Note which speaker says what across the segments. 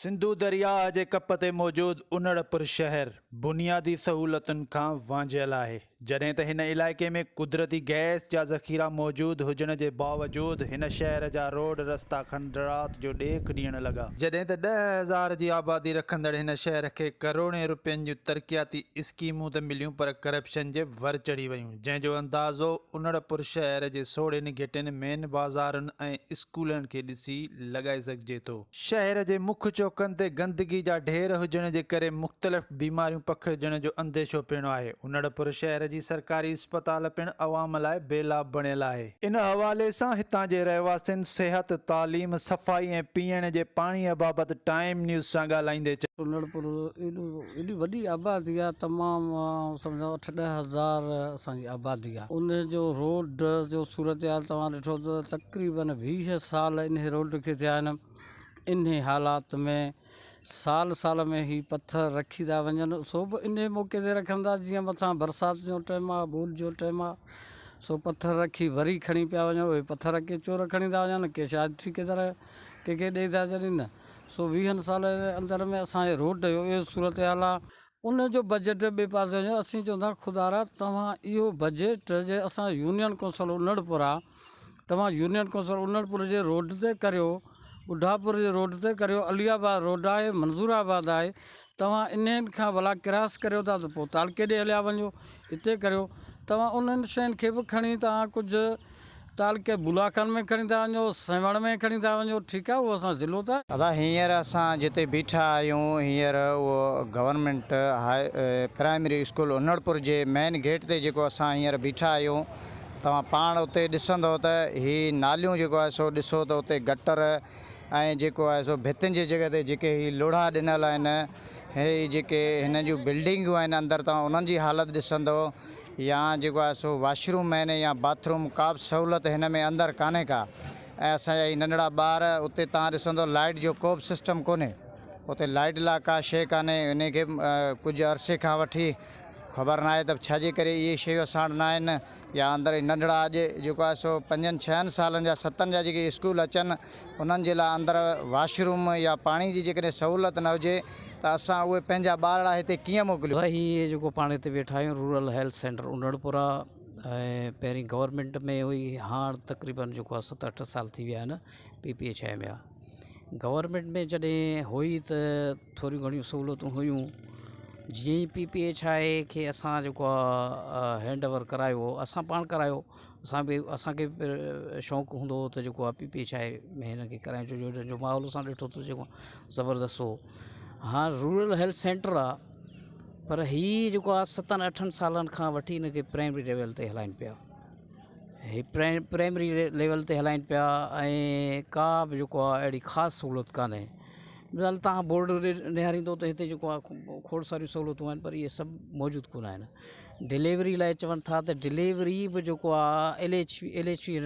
Speaker 1: سنڌو درياهه جي ڪپ تي موجود انڙپور شهر بنيادي سهولتن کان وانجهيل آهي، جڏهن ته هن علائقي ۾ قدرتي گئس جا ذخيرا موجود هجڻ جي باوجود هن شهر جا روڊ رستا کنڊرات جو ڏيک ڏيڻ لڳا. جڏهن ته 10,000 جي آبادي رکندڙ هن شهر کي ڪروڙين روپين جون ترقياتي اسڪيمون ته مليون پر ڪرپشن جي ور چڙهي ويون، جنهن جو اندازو انڙپور شهر جي سوڙهين گهٽين، مين بازارن ۽ اسڪولن کي ڏسي لڳائي سگهجي ٿو. شهر جي مک چوڪن تي گندگي جا ڍير هجڻ جي ڪري مختلف بيماريون پکڙجڻ جو انديشو پڻ آهي. انڙپور شهر جي سرڪاري اسپتال پڻ عوام لاء بي لاڀ بڻيل آهي. ان حوالي سان هتان جي رهواسين صحت، تعليم، صفائي ۽ پيئڻ جي پاڻي بابت ٽائيم نيوز سان ڳالهائيندي چيو.
Speaker 2: انڙپور ايڏو ايڏي وڏي آبادي آهي تمام سمجهو اٺ ڏهه هزار اسان جي آبادي آهي ان جو روڊ جو صورتحال توهان ڏٺو ته تقريبن 20 سال انهي روڊ کي ٿيا آهن انهي حالات ۾ سال سال ۾ هي پٿر رکي ٿا وڃن سو به انهي موقعي تي رکن ٿا جيئن مٿان برسات جو ٽائيم آهي ٻوڏ جو ٽائيم آهي سو پٿر رکي وري کڻي پيا وڃن اهي پٿر ڪي چور کڻي ٿا وڃن ڪي شايد ٺيڪيدار ڪنهن کي ڏئي ٿا ڇڏين سو ويهن سالن جي اندر ۾ اسان جي روڊ جو اهو صورتحال آهي ان جو بجيٽ ٻئي پاسي وڃي اسين چون ٿا خدارا توهان اهو بجيٽ جي اسان يونين ڪونسل انڙپور آ توهان يونين ڪونسل انڙپور جي روڊ تي ڪريو ٻڍاپور جي روڊ تي ڪريو علي آباد روڊ آهي منظور آباد آهي توهان انهن کان ڀلا ڪراس ڪريو ٿا ته پوء تعلقي ڏي هليا وڃو اتي ڪريو توهان انهن شين کي به کڻي توهان ڪجهه تعلقي بولا خان ۾ کڻي ٿا وڃو، سيوهڻ ۾ کڻي ٿا وڃو، ٺيڪ آهي اهو اسان ضلعو ته.
Speaker 3: ادا هينئر اسان جتي بيٺا آهيون هينئر اهو government high primary school Unarpur جي مين گيٽ تي جيڪو اسان هينئر بيٺا آهيون توهان پاڻ اتي ڏسندو ته هي ناليون جيڪو آهي سو ڏسو ته اتي گٽر ۽ جيڪو آهي سو ڀتين جي جڳهه تي جيڪي هي لوڙها ڏنل آهن هي جيڪي هنن جون بلڊنگون آهن اندر توهان انهن جي حالت ڏسندو يا جيڪو آهي سو واش روم آهن يا باٿ روم ڪا به سهولت هن ۾ اندر ڪانهي ڪا ۽ اسان جا هي ننڍڙا ٻار اتي تان ڏسندو لائٽ جو ڪو به سسٽم ڪونهي اتي لائٽ لاء ڪا شيء ڪانهي ان کي ڪجهه عرصي کان وٺي خبر ناهي ته ڇا جي ڪري اهي شيون اسان وٽ ناهن يا اندر ننڍڙا اڄ جيڪو آهي سو پنجن ڇهن سالن جا ستن جا جيڪي اسڪول اچن انهن جي لاء اندر واش روم يا پاڻي جي جيڪڏهن سهولت نه هجي ته اسان اهي پنهنجا ٻارڙا هتي ڪيئن موڪليون.
Speaker 4: هي جيڪو پاڻ هتي ويٺا آهيون رورل هيلٿ سينٽر انڙپورا ۽ پهرين گورنمينٽ ۾ هئي هاڻ تقريبن جيڪو آهي ست اٺ سال ٿي ويا آهن پي پي ايڇ I ۾ آهي گورنمينٽ ۾ جڏهن هئي ته ٿوريون گهڻيون سهولتون هيون جيئن ئي پي پي ايڇ I کي اسان جيڪو آهي هينڊ اوور ڪرايو اسان پاڻ ڪرايو اسان به اسان کي به شوق هوندو هو ته جيڪو آهي پي پي ايڇ I ۾ هن کي ڪرايون ڇو جو هن جو ماحول اسان ڏٺو ته جيڪو زبردست هو هاڻ رورل هيلٿ سينٽر آهي پر هي جيڪو آهي ستن اٺن سالن کان وٺي هن کي پرائمري ليول تي هلائين پيا هي پرائمري ليول تي هلائين پيا ۽ ڪا به جيڪو آهي اهڙي خاص سهولت ڪانهي مثال توهان بورڊ نهاريندو ته هتي جيڪو آهي کوڙ ساريون سهولتون آهن پر اهي سڀ موجود ڪونه آهن ڊليوري لاء چون ٿا ته ڊليوري به جيڪو آ L H L H P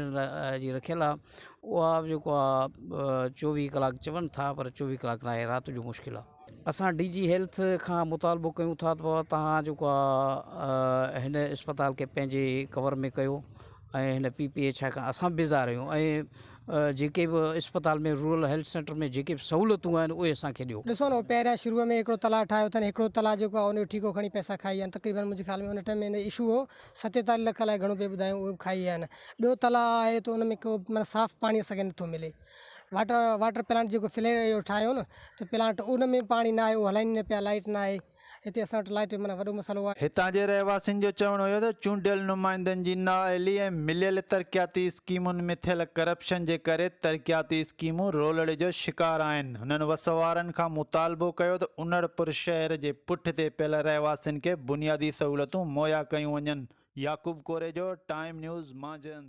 Speaker 4: جي رکيل آ اها به جيڪو آ 24 ڪلاڪ چون ٿا پر 24 ڪلاڪ ناهي رات جو مشڪل آ. اسان ڊي جي هيلٿ کان مطالبو ڪيون ٿا ته بابا توهان جيڪو آ هن اسپتال کي پنهنجي ڪور ۾ ڪيو ۽ هن پي پي ايڇ I کان اسان به بيزار آهيون ۽ جيڪي به اسپتال ۾ رورل هيلٿ سينٽر ۾ جيڪي به سهولتون آهن اهي اسان کي ڏيو.
Speaker 5: ڏسو نه پهريان شروع ۾ هڪڙو تلاء ٺاهيو اٿن هڪڙو تلاء جيڪو آهي ان جو ٺيڪو کڻي پئسا کائي ويا آهن تقريبن منهنجي خيال ۾ ان ٽائيم ۾ اشو هو 47 لک الائي گهڻو پئي ٻڌايون اهو به کائي ويا آهن ٻيو تلاء آهي ته ان ۾ ڪو معنيٰ صاف پاڻي اسان کي نٿو ملي واٽر واٽر پلانٽ جيڪو فلي اهو ٺاهيو نه ته پلانٽ ان ۾ پاڻي نه آهي اهو هلائين نه پيا لائيٽ نه آهي هتي اسان وٽ لائيٽ معنيٰ وڏو مسئلو آهي.
Speaker 1: هتان جي رهواسين جو چوڻ هيو ته چونڊيل نمائندن جي نااهلي ۽ مليل ترقياتي اسڪيمن ۾ ٿيل ڪرپشن جي ڪري ترقياتي اسڪيمون رولڙي جو شڪار آهن. هنن وس وارن کان مطالبو ڪيو ته انڙپور شهر جي پٺ تي پيل رهواسين کي بنيادي سهولتون مهيا ڪيون وڃن. Yaqub Korejo, time news, Manjhand.